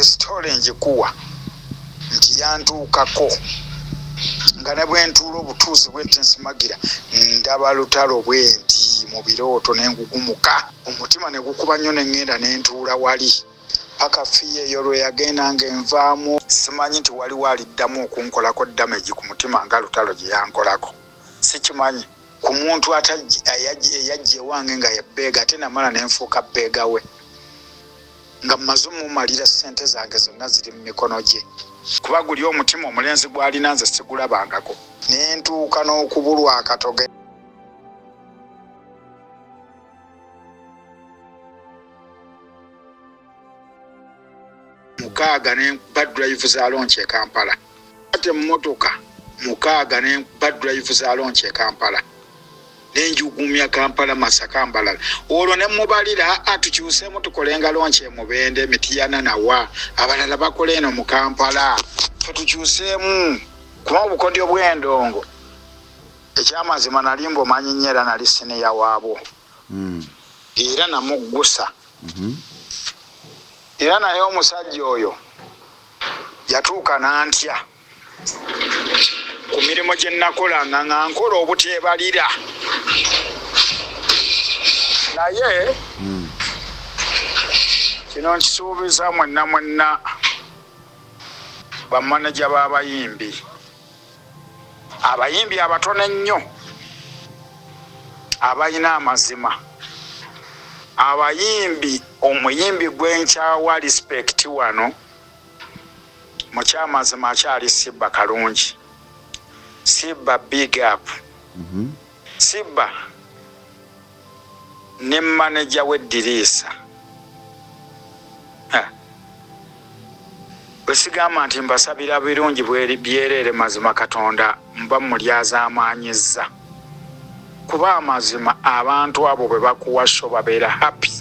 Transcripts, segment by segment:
Story njikuwa nti yantuukako nga ne bwentuula obutuuzi bwenti nsimagira ndaba lutalo bwenti mu birooto ne ngugumuka, omutima ne gukuba nnyo ne ŋŋenda ne ntuula wali paka fiya eyo lwe yagenda ng'envaamu. Simanyi nti waliwo aliddamu okunkolako damage ku mutima nga lutalo gye yankolako, sikimanyi. Ku muntu eyajja ewange nga ye bbeega ate namala ne nfuuka bbeega we nga mmaze omumalira ssente zange zonna ziri mu mikono gye, kuba guli omutima omulenzi gw'alina nze sigulabangako ne ntuuka n'okubulwa akatoge. Mukaaga ne ba drive za lonki e Kampala. Ate emmotoka mukaaga ne ba drive za lonki e Kampala ne njugumya Kampala, Masaka, Mbalala, olwo ne mubalira atukyuseemu tukolenga lonki e Mubende, Mityana nawa abalala bakola eno mu Kampala, ffe tukyuseemu kuba obukodyo bw'endongo. Ekyamazima nali mbumanyi nnyo era nali siniya waabwo era namuggusa. Era naye omusajja oyo yatuuka n'antya ku mirimu gye nakolanga nga nkola obuteebalira, naye kino nkisuubiza mwenna mwenna bamaneja b'abayimbi, abayimbi abatono ennyo abalina amazima, abayimbi, omuyimbi gwenkyawa respect wano mukyamazima akyali Sibba Kalungi. Sibba, big up. Sibba ne maneja w'eddiriisa bwe sigamba nti mbasabira birungi byereere, mazima Katonda mba mulyazaamaanyizza, kuba amazima abantu abo bwe bakuwa show babeera happy,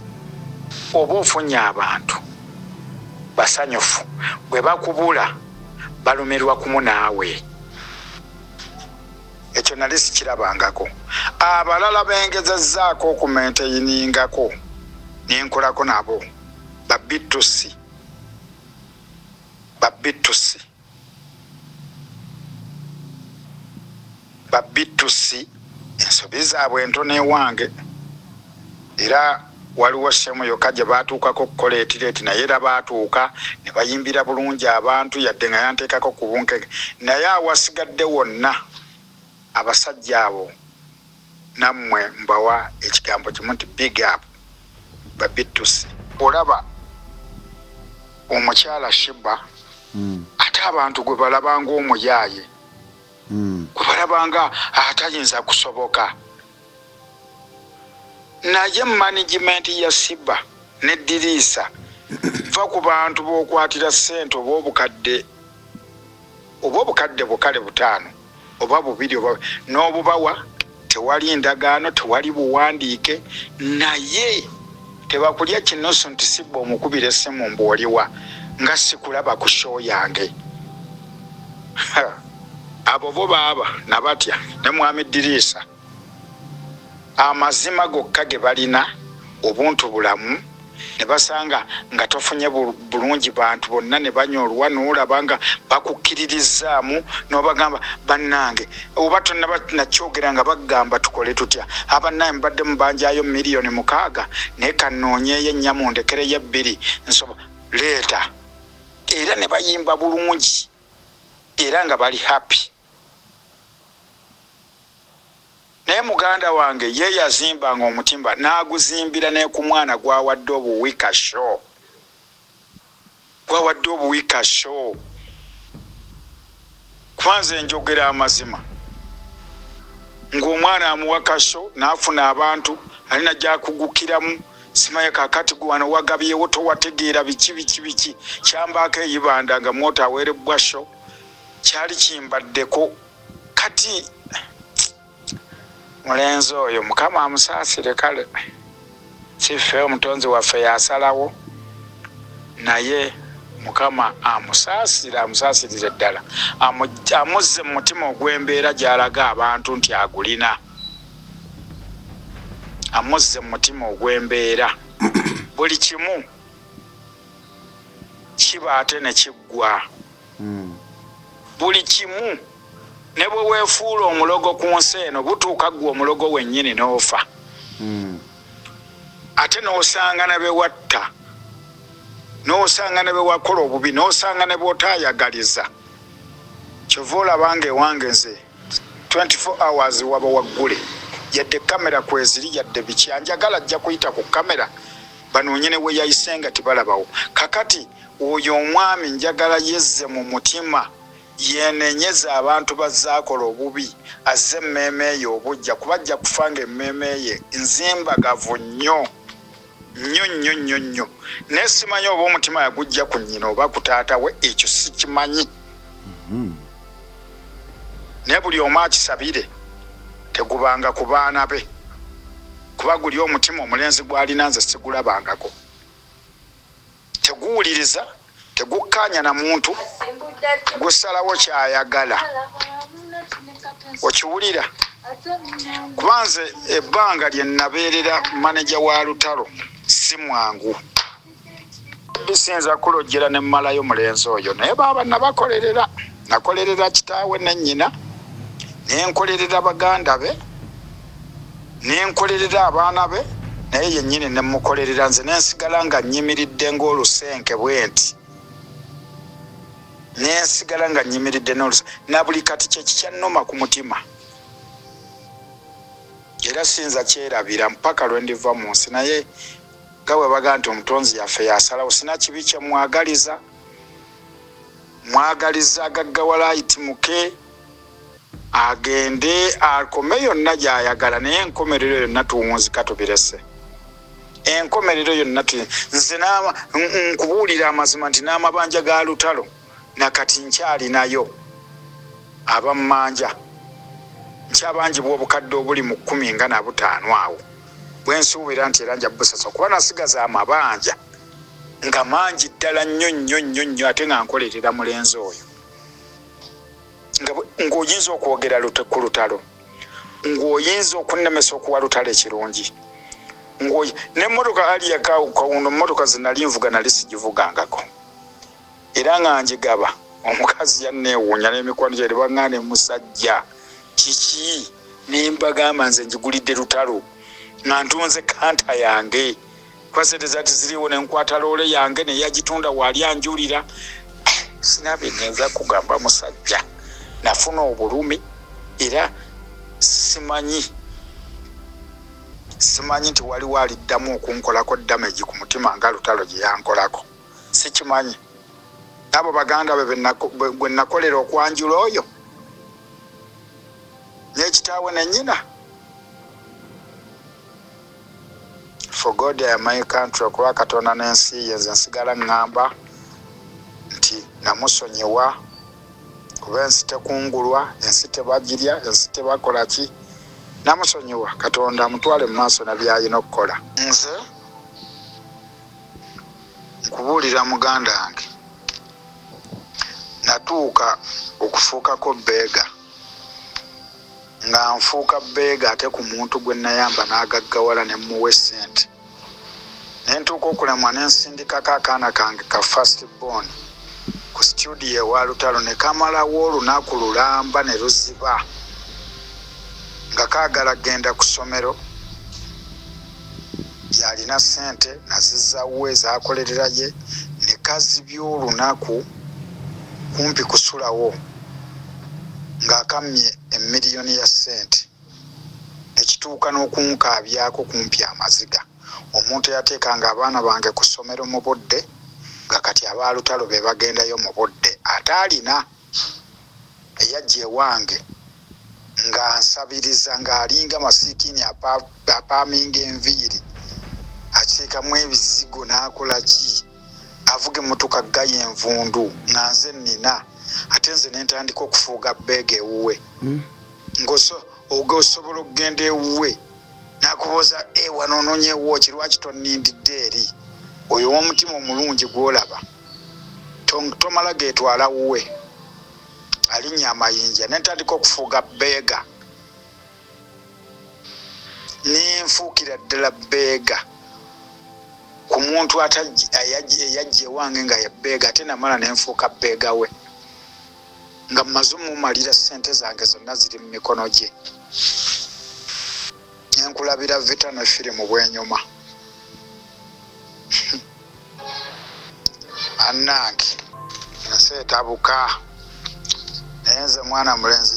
oba ofunye abantu basanyufu, bwe bakubula balumirwa kumu naawe. Ekyo nali sikirabangako. Abalala bengezezzaako okumaintainingako nenkolako nabo ba B2C, ba B2C, ba B2C, ensobi zaabwe entono ewange, era waliwo semu yokka gye baatuukako okukola etireeti, naye era baatuuka ne bayimbira bulungi abantu yadde nga yanteekako ku bunkeke. Naye awasigadde wonna abasajja abo nammwe mbawa ekigambo kimu nti big up ba B2C. Olaba omukyala Shiba, ate abantu gwe balaba ng'omuyaaye, gwe balaba nga atayinza kusoboka, naye management ya Siba ne Diriisa, va ku bantu b'okwatira ssente oba obukadde, oba obukadde bukale 5 oba 2 oba n'obubawa, tewali ndagaano, tewali buwandiike, naye tebakulya kinusu nti Siba omukubira essimu mbu oliwa nga sikulaba ku show yange. Abo bo baaba nabatya ne mwami Diriisa, amazima gokka ge balina obuntu bulamu, ne basanga nga tofunye bulungi bantu bonna ne banyolwa, n'olaba nga bakukkiririzzaamu n'obagamba bannange oba tonnaba nakyogera nga bagamba tukole tutya, abannange mbadde mubanjayo 6 millioni naye kannoonyeeyo ennya mundekereyo 2 nsobo leeta, era ne bayimba bulungi era nga bali happy. Naye muganda wange ye yazimbanga omutimba n'aguzimbira ne ku mwana gwawadde obuwika show, gwawadde obuwika show. Kwanza enjogera amazima ng'omwana amuwa ka show n'afuna abantu alina gyakugukiramu, simanya kakati gwe wano wagabyewo towategeera biki biki biki. Kyambaako eyibanda nga mwota aweerebbwa show, kyali kimbaddeko. Kati mulenzi oyo Mukama amusaasire, kale siffe, omutonzi waffe yasalawo, naye Mukama amusaasire, amusaasirire ddala, amuzze mu mutima ogw'embeera gy'alaga abantu nti agulina, amuzze mu mutima ogw'embeera. Buli kimu Kiba ate ne kiggwa. Buli kimu ne bwe weefuula omulogo ku nsi eno, butuuka ggwe omulogo wennyini n'ofa. Ate n'osanga ne be watta, n'osanga ne be wakola obubi, n'osanga ne b'otaayagaliza. Kyova olaba nga ewange nze 24 hours waba waggule, yadde kamera kweziri, yadde biki, anjagala ajja kuyita ku kamera banoonye ne we yayise nga tebalabawo. Kakati oyo omwami njagala yezze mu mutima, yenenyeze abantu bazze akola obubi, azze emmeeme ye obujja, kuba ajja kufa nga emmeeme ye nzimbagavu nnyo nnyo nnyo nnyo nnyo. Naye simanyi oba omutima yagujja ku nnyina oba ku taata we, ekyo sikimanyi. Naye buli omu akisabire tegubanga ku baana be, kuba guli omutima omulenzi gw'alina nze sigulabangako. Teguwuliriza, tegukkaanya na muntu, gusalawo ky'ayagala. Okiwulira? Kuba nze ebbanga lye nabeerera maneja wa Lutalo si mwangu. Bisinza kulojjera ne mmalayo mulenzi oyo, naye baaba nabakolerera. Nakolerera kitaawe ne nnyina, ne nkolerera baganda be, ne nkolerera abaana be, naye yennyini ne mmukolerera nze ne nsigala nga nnyimiridde ng'olusenke bwe nti. Ne nsigala nga nnyimiridde n'oluse. Na buli kati kye kikyannuma ku mutima. Era siyinza kyerabira mpaka lwe ndiva mu nsi. Naye nga bwe bagamba nti omutonzi yaffe y'asalawo, sina kibi kye mwagaliza. Mwagaliza agaggawala ayitimuke, agende akome yonna gy'ayagala, naye enkomerero yonna tuwunzika tubirese. Enkomerero yonna nze nkubuulira amazima nti n'amabanja ga Lutalo nakati nkyalinayo abammanja, nkyabanjibwa obukadde obuli mu 15 awo bwe nsuubira nti era nja busasa, kuba nasigaza amabanja nga mangi ddala nnyo nnyo nnyo nnyo, ate nga nkolerera mulenzi oyo. Ng'oyinza okwogera ku Lutalo, ng'oyinza okunnemesa okuwa Lutalo ekirungi. N'emmotoka Harrier kawundo, mmotoka ze nali nvuga nali sigivugangako, era nga njigaba. Omukazi yanneewuunya n'emikwano gyange ne baŋŋaana, musajja kiki? Ne mbagamba nze njigulidde Lutalo nga ntunze kanta yange, kuba sente zaati ziriwo, ne nkwata loole yange neyagitunda waali anjulira. Sina bye ngenza kugamba musajja, nafuna obulumi era simanyi nti waliwo aliddamu okunkolako damage ku mutima nga Lutalo gye yankolako, sikimanyi. Abo baganda be gwe nakolera okwanjula oyo n'ekitaawe ne nnyina. For God and my country, okuba Katonda n'ensi ye, nze nsigala ŋŋamba nti namusonyiwa, kuba ensi tekungulwa, ensi tebagirya, ensi tebakola ki. Namusonyiwa, Katonda amutwale mu maaso ne by'alina okukola. Nze nkubuulira muganda wange, natuuka okufuukako beggar, nga nfuuka beggar ate ku muntu gwe nayamba n'agaggawala ne mmuwa essente, ne ntuuka okulemwa ne nsindikako akaana kange ka first born ku studio ewa Lutalo, ne kamalawo olunaku lulamba ne luziba nga kaagala genda ku ssomero. Yalina ssente nazizzawo ezaakolerera ye, ne kazibya olunaku kumpi kusulawo ng'akammye emiliyoni ya ssente, nekituuka n'okunkaabyako kumpi amaziga. Omuntu eyateekanga abaana bange ku ssomero mu budde, nga kati aba Lutalo be bagendayo mu budde, ate alina eyajja ewange nga nsabiriza, ng'alinga masiikini apaaminga enviiri, ateekamu ebizigo n'akola ki, avuga emmotoka ggayo envundu, nga nze nnina, ate nze ne ntandika okufuuga beggar ewuwe. Ng'osobola okugenda ewuwe n'akubuuza, "E, wano onoonyeewo ki? Lwaki tonnindidde eri?" Oyo ow'omutima omulungi gw'olaba tomala geetwala wuwe, alinnya amayinja. Ne ntandika okufuuga beggar, nenfuukira ddala beggar. Ku muntu eyajja ewange nga yebbeega, ate namala nenfuuka bbeega we, nga mmaze omumalira ssente zange zonna ziri mu mikono gye, nenkulabira vita ne firimu bwenyuma. Annange, ensi etabuka, naye nze mwana mulenzi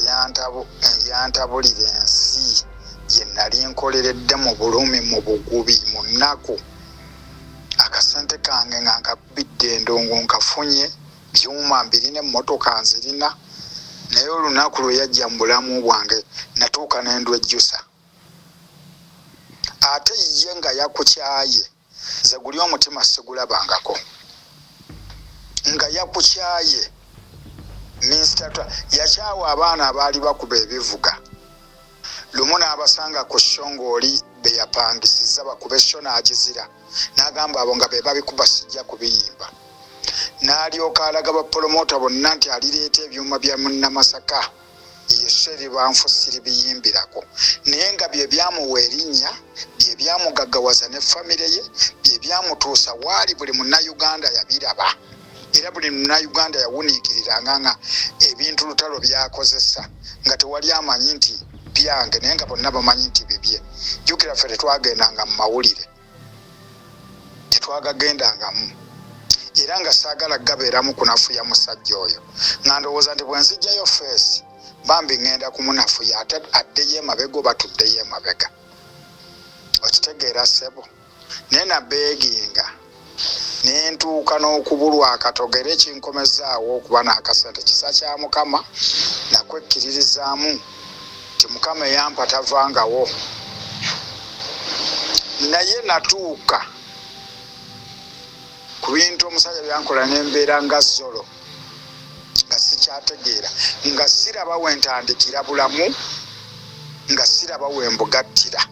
yantabulira ensi gye nali nkoleredde mu bulumi, mu bugubi, mu nnaku. Akasente kange nga nkakubidde endongo, nkafunye, byuma mbirina, emmotoka nzirina, naye olunaku lwe yajja mu bulamu bwange natuuka nendwejjusa. Ate ye nga yakukyaye, nze guli omutima sigulabangako nga yakukyaye. Minisita yakyawa abaana abaali bakuba ebivuga. Lumu n'abasanga ku show ng'oli be yapangisiza bakube show, n'agizira, n'agamba abo nga be babikuba sijja kubiyimba. N'alyoka alaga bapolomota bonna nti alireeta ebyuma bya Munnamasaka, eyo show eribanfu siribiyimbirako. Naye nga bye byamuwa erinnya, bye byamugaggawaza ne famire ye, bye byamutuusa waali. Buli Munnayuganda yabiraba, era buli Munnayuganda yawuniikiriranga nga ebintu Lutalo byakozesa nga tewali amanyi nti byange, naye nga bonna bamanyi nti bibye. Jjukira ffe tetwagendanga mu mawulire, tetwagagendangamu, era nga saagala gabeeramu kunafuya musajja oyo, nga ndowooza nti bwe nzijjayo face bambi ŋŋenda kumunafuya, ate addeyo emabega oba tuddeyo emabega. Okitegeera, ssebo? Naye nabeeginga nentuuka n'okubulwa akatogera ekinkomezaawo okuba n'akasente. Kisa kya Mukama, nakwekkiririzaamu nti Mukama eyampa tavangawo. Naye natuuka ku bintu omusajja byankola nembeera nga zolo, nga sikyategeera, nga siraba wentandikira bulamu, nga siraba wembugattira.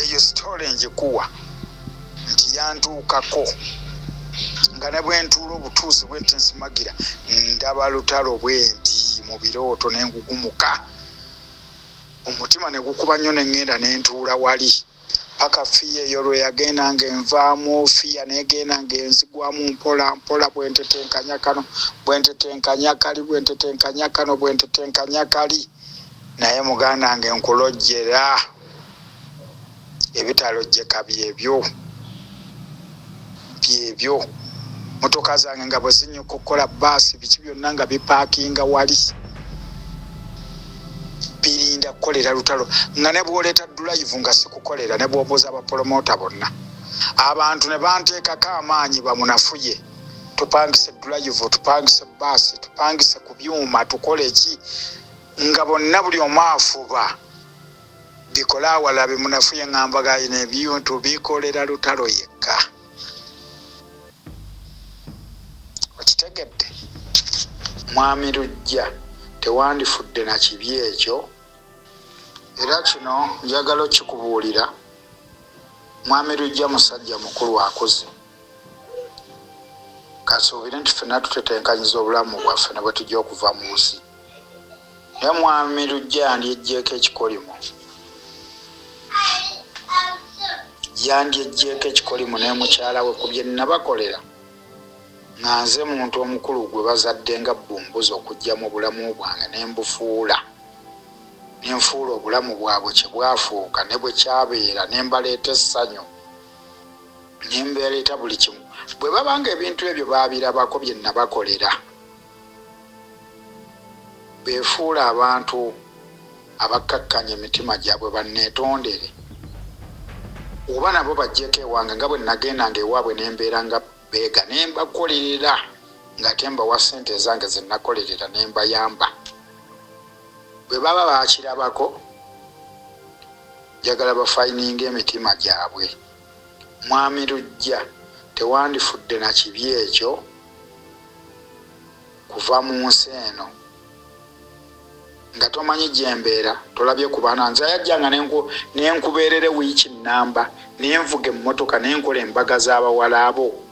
Eyo sitole njikuwa nti yantuukako nga ne bwentuula obutuuzi bwenti nsimagira ndaba lutalo bwenti mu birooto, nengugumuka, omutima ne gukuba nnyo, neŋŋenda nentuula wali paka fear eyo lwe yagenda nga envaamu. Fear negenda ng'enzigwamu mpola mpola, bwentetenkanya kano, bwentetenkanya kali, bwentetenkanya kano, bwentetenkanya kali. Naye muganda wange, nkulojjera ebitalojjeka byebyo byebyo. Motoka zange nga bwe zinyuka okukola baasi, biki byonna nga bipaakinga wali birinda kukolera Lutalo, nga ne bwoleeta driver nga sikukolera, ne bwobuuza abapolomota bonna. Abantu ne banteekako amaanyi bamunafuye, tupangise driver, tupangise baasi, tupangise ku byuma, tukole ki, nga bonna buli omu afuba bikole awalala bimunafuye. Ŋŋamba gayina ebintu bikolera Lutalo yekka. Okitegedde, Mwami Lujja? Tewandifudde na kibi ekyo. Era kino njagala okikubuulira, Mwami Lujja musajja mukulu akuze. Kasuubire nti ffenna tutetenkanyiza obulamu bwaffe ne bwe tujja okuva mu nsi, naye Mwami Lujja yandyejjeeko ekikolimo, yandyejjeeko ekikolimo ne mukyala we ku bye nnabakolera, nga nze muntu omukulu gwe bazadde nga bbumbuzi okujja mu bulamu bwange ne mbufuula, ne nfuula obulamu bwabwe kye bwafuuka ne bwe kyabeera, ne mbaleeta essanyu, ne mbaleeta buli kimu. Bwe baba nga ebintu ebyo baabirabako bye nabakolera, beefuula abantu abakkakkanya emitima gyabwe, banneetondere oba nabo bajjeko ewange nga bwe nagendanga ewaabwe ne mbeera nga beega ne mbakolerera, ng'ate mbawa ssente ezange ze nakolerera ne mbayamba. Bwe baba baakirabako, njagala bafayininga emitima gyabwe. Mwami Lujja, tewandifudde na kibi ekyo kuva mu nsi eno nga tomanyi gyembeera, tolabye ku baana. Nze yajjanga nenkubeerere wiiki nnamba, nenvuga emmotoka, nenkola embaga z'abawala abo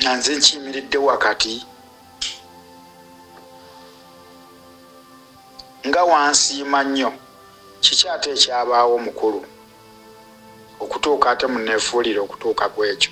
nga nze nkiyimiridde wakati. Nga wansiima nnyo. Kiki ate ekyabaawo mukulu okutuuka ate muneefuulire okutuuka ku ekyo?